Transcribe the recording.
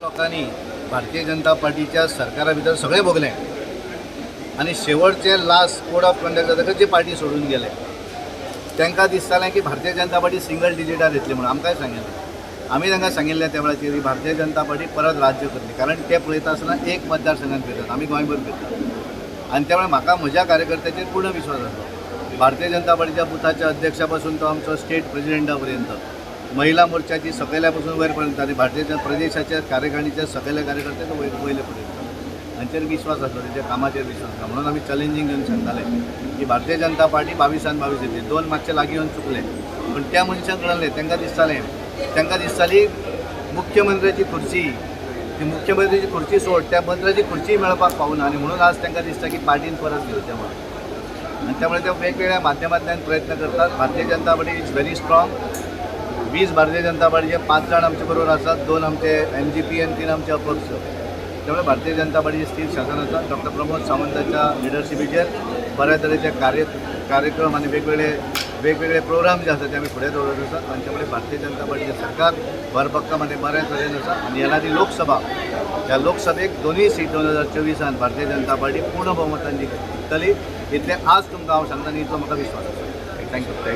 लोकांनी भारतीय जनता पार्टीच्या सरकारा भितर सगळें भोगलें आनी शेवटचे लास्ट कोड ऑफ कंडक्ट जातकच जे पार्टी सोडून गेले, तांकां दिसतालें की भारतीय जनता पार्टी सिंगल डिजिटार येतली म्हणून. आमकांय सांगिल्लें, आमी तांकां सांगिल्लें त्या वेळाचेर की भारतीय जनता पार्टी परत राज्य करतली, कारण ते पळयता आसतना एक मतदारसंघात फिरतात, आमी गोंयभर फिरतात. आनी त्यामुळे म्हाका म्हज्या कार्यकर्त्याचेर पूर्ण विश्वास आसलो. भारतीय जनता पार्टीच्या बुथाच्या अध्यक्षा पासून तो आमचो स्टेट प्रेसिडेंटा पर्यंत, महिला मोर्चाची सकयल्या पासून वयर पर्यंत आनी भारतीय जनता प्रदेशाच्या कार्यकारिणीच्या सकयल्या कार्यकर्त्याच्या वयर वयले पर्यंत हांचेर विश्वास आसलो, तेंच्या कामाचेर विश्वास आसलो. म्हणून आमी चॅलेंजींग घेवन सांगताले की भारतीय जनता पार्टी 22आन 22 येतली. दोन मातशे लागीं येवन चुकले, पूण त्या मनशांक कळ्ळें. तांकां दिसताली मुख्यमंत्र्याची खुर्ची, ती मुख्यमंत्र्याची खुर्ची सोड, त्या मंत्र्याची खुर्ची मेळपाक पावना. आनी म्हणून आज तांकां दिसता की पार्टीन परत घेवचें म्हणून. आनी त्यामुळे ते वेगवेगळ्या माध्यमांतल्यान प्रयत्न करतात. Bharatiya Janata party is very strong. 20 Bharatiya Janata पार्टीचे पांच जाण आमचे बरोबर आसात, दोन आमचे एमजीपी आनी तीन आमचे अपक्ष. त्यामुळे भारतीय जनता पार्टीचे स्थिर शासन आसा. डॉक्टर प्रमोद सावंताच्या लिडरशिपीचेर बऱ्या तरेचे कार्यक्रम आनी वेगवेगळे वेगवेगळे प्रोग्राम जे आसा ते आमी फुडें दवरत आसात. आनी त्यामुळे भारतीय जनता पार्टीचें सरकार भरभक्कम आनी बऱ्या तरेन आसा. आनी येणारी लोकसभा, ह्या लोकसभेक दोनूय सीट 2024आन भारतीय जनता पार्टी पूर्ण बहुमतान जिखतली, इतलें आज तुमकां हांव सांगता आनी इतलो म्हाका विश्वास आसा. Thank you.